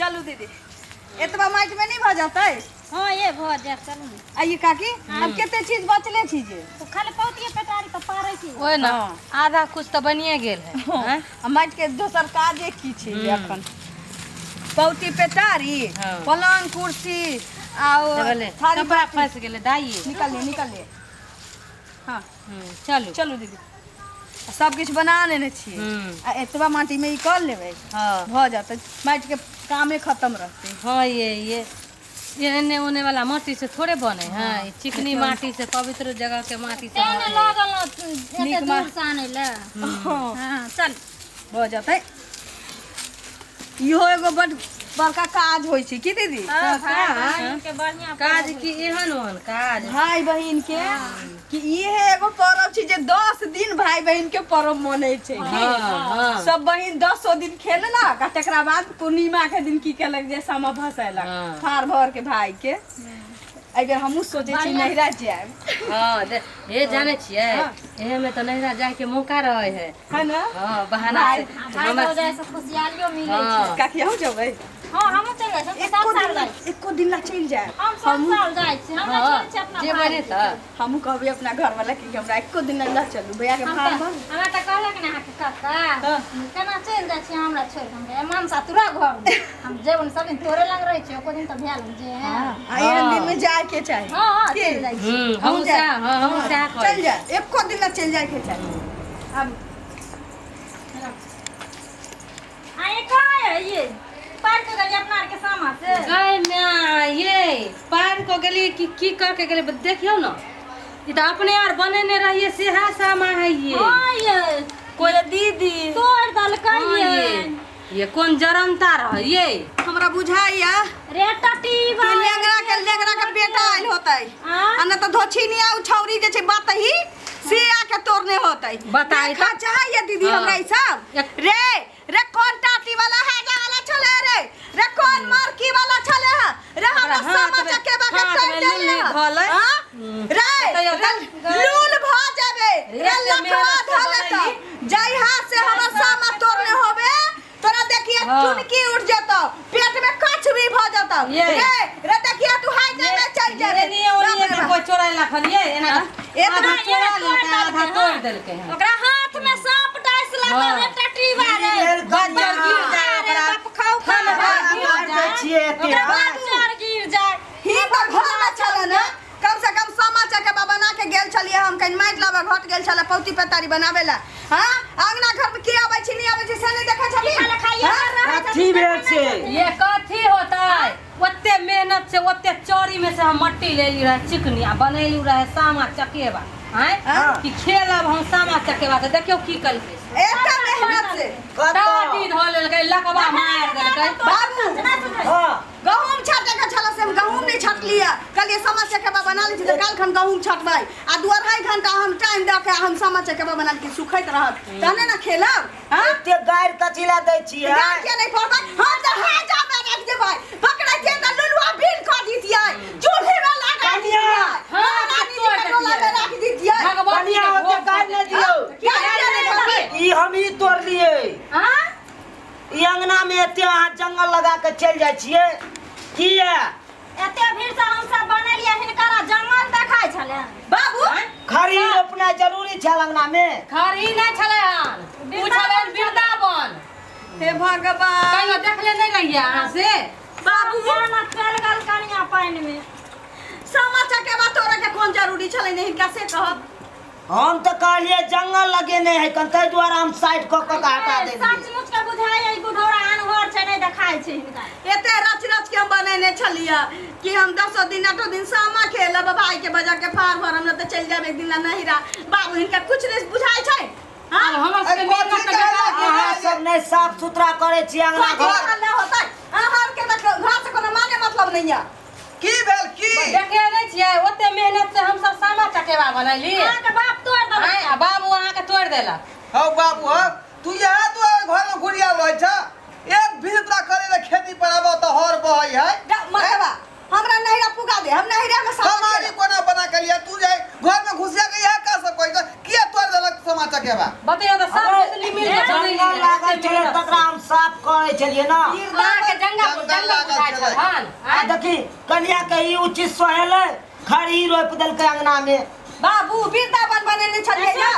चलू दीदी, एतबा माटि में नहीं भऽ जेतै? हाँ, ये भऽ जायत, चलू ने। आइए काकी, अब कते चीज बचले छी जे? ओ खाली पौतिये पेटारी पर पारै छी। ओए ना, आधा कुछ तऽ बनिए गेल है। हाँ। आ माटि के दोसर काजे की छै जे अखन? पौती पेटारी, पलंग कुर्सी आ ओ देखले, थारी। कपड़ा फंस गेलै दाइए। निकल निकल। हाँ। चलू। चलू दीदी, सब किछु बना लेने छियै। आ एतबा माटी में ई कर लेबै। भऽ जेतै, माटि के कामे खत्म रहतै। हाँ, ये एने ओने वाला माटी से थोड़े बने है, ई चिकनी माटी से, पवित्र जगह के माटी से तें ने बने है। लागल एते नीक दूर से आनै लए। हाँ, चल। भऽ जेतै। इहो एगो बड बड़का काज होइ छै की दीदी? हाँ, भाई बहिन के बढ़िया। काज की एहन ओहन काज? भाई बहिन के कि इहे एगो पर्व छै जे 10 दिन भाई बहिन के पर्व मनै छै की? हाँ। सब बहिन दसो दिन खेललक आ तकरा बाद पूर्णिमा के दिन की केलक जे सामा भसेलक। फाड़ भर के भाई के। एहि बेर हमहूँ सोचै छी नैहरा जायब। हाँ, हे, जानै छियै, एहे में तऽ नैहरा जाय के मौका रहै है। है ना? हाँ, बहाना से। भाई भौजाई से खुशहालियो मिलै छै। काकी, अहूँ जेबै? हाँ, हमहूँ चलि जाइ छी, हम तऽ एको सब साल दिन जाइ छी। एको दिन ला चलि जायब। हम सब साल जाइ छी, हमरा छोड़ै छी अपना जेबै भाई। नहि तऽ हमहूँ कहबै अपना घरवाला के कि हमरा एको दिन ला चलू भैया के हम फाड़ तऽ भर। हमरा तऽ कहलक ने अहाँके काका, केना चलि जाइ छी हमरा छोड़ि? हम मनसा तोरा घरमे हम जेबो ने, सब दिन तोरे लग रहै छियै, एको दिन तऽ भेल जे। आ एहन दिन में जाय के चाही। हाँ, की? चलि जाइ छी। हमहूँ सएह, हाँ, हमहूँ सएह करै। चलि जाय, एको दिन ला चलि जाय के चाही। आब आ ये कहाँ है? ये पार के गेलियै अपना आरके सामा से? गै माय, ये पार कऽ गेलियै कि की कऽ के गेलियै? देखियौ ने, ई तऽ अपने आर बनेने रहियै सेहा सामा है ये। हाँ, ये कोई दीदी तोड़ देलकै। हाँ, ये ये कोन जरनता रहै ये? हमरा बुझाइया रे टटी। कि लेंगड़ा के बेटा आयल होतै। आ? आ न तऽ धोछिनिया उ छौरी जे छै बतही से आके तोड़ने होतै। बताई। देखा चाहैया दीदी। हमरा ई सब रे रे कौन टाटी वाला हैजा वाला छले रे? रे कौन मार्की वाला छले है रे? हमरा हाथ सामा चकेबा के हाथ तोड़ में देले लुल्ली है। धऽलै। हाँ? रे बतैयौ रे, लूल भ जाबे रे। एते लठवा मेहनत से धले त बनैली। जाहि हाथ से हमर सामा तोड़ने होबे तोरा देखिए चुनकी उठ जेतो, पेट में कछ भी भ जेतो। ये। रे रे देखिए, तू हाई जाबे, चल जाबे। एनिये ओनिये बाप रे के बाप। कोई चोराय लखलियै एना। एतना आधा चोरा लेलकै, आधा तोड़ देलकै हन। ओकरा हाथ में सांप डस लागल। रे टटी बारे। बज्जर गिर जाय अरे ओकरा। बाप, खाउ खा। मार दै छियै एते। ओकरा बज्जर गिर जाय। ही तऽ घर में छलै ने, कम से कम सामा चकेबा बना के गेल छलियै हम। कनि माटि लाबऽ घट गेल छलै पौती पेतारी बनाबे ला। हाँ, अंगना घर में के आबै छै, नहि आबै छै से नहि देखै छली? खाना खाइए हाँ? रहै। कथी भेल छै? ये कथी होतै? ओते मेहनत से ओते चोरी में से हम मट्टी लेली रहे चिकनी आ बनैली रहे सामा चकेबा आँय। कि खेलब हम सामा चकेबा, तऽ देखियौ की कलकै। एते मेहनत से टाटी धऽ लेलकै, लकवा मारि देलकै। बाबू। हाँ। गहूम छाटे के छलै से हम गहूम नहि छाटलियै। कहलियै सामा चकेबा बना लै छी तऽ काल्हि खन गहूम छाटबै। आ 2-2.5 घंटा हम टाइम दऽ के हम सामा चकेबा बना लै छी, सुखैत रहत तहने ने खेलब। हाँ? एते गारि कथी ला दै छियै? गाड़ के नहि पड़तै? हम तऽ हाजा में राखि देबै, पकड़ै छियै तऽ लुलुआ बीन कऽ दितियै, चूल्ही में लगा दितियै, महारानी जी के डोला में राखि दितियै। भगवती कनिया, के ओते भोग। गारि नहि दियौ। गाड़ के नहि पड़तै? ई हम ई तोड़लियै। हाँ? ई अंगना में एते अहाँ जंगल लगा के चलि जाइ छियै किया? एते भीड़ से हम सब बनेलियै, हिनकर जंगल देखाइ छलै। बाबू। खरी रोपनाइ जरूरी छल अंगना में? खरही नहि छलै हन, ओ छलै वृंदावन। हे भगवान! कहियो देखले नहि रहियै अहाँ से? बाबू। मेहनत चलि गेल कनिया पानि में। सामा चकेबा तोड़े के कोन जरूरी छलै ने हिनका से कहब? हम तऽ कहलियै जंगल लगेने है कन, ताहि दुआरे हम साइड कऽ कऽ के हटा देलियै। सचमुच के बुझाइ ई बुढ़ौरा अनघर छै, नहि देखाइ छै हिनका। एते रच रच के हम बनेने छलियै कि हम दसो दिन आठो दिन सामा खेलब, भाई के बजा के फाड़ भरम, न तऽ चलि जायब एक दिन ला नहिरा। बाबू, हिनका कुछ नहि बुझाइ छै? हाँ? आब हमर सबके अरे मेहनत कथी तऽ बेकार। कहलक? अहाँ सब नहि साफ सुथरा करै छियै अंगना कथी घर। हल्ला होतै? अहाँ के तऽ घर से कोनो माने मतलब नहीं है। की भेल की? देखे नहि छियै, ओते मेहनत से हमसब सामा चकेबा बनैली। अहाँके बाप तोड़ि देलक। आँय, आ बाबू अहाँके तोड़ि देलक। हौ बाबू हौ, तू इएह दुआरे घर में घुरिया रहै छ? एक भीड़ तोरा करे ले खेती पर आबऽ तऽ हर बहै है। मरवा, हमरा नहिरा पुगा दे, हम नहिरा में सामा हमारी खेलब। कोना बना के लिया तू जाय घर में घुसिया के इएह का सब कहै छ? किया तोड़ देलक सामा चकेबा? बतैयौ तऽ, सब कुछ मिल के जंगल लागल छलै तकरा हम साफ करै। करै छलियै ना। अहाँके जंगल जंगल जंगल लागल बुझाइ छलै। छल हन? आ देखी कनिया के ई उचित सोहेलै, खड़ी रोपि देलकै अंगना में। बाबू वृंदावन बनेने छलियै यौ।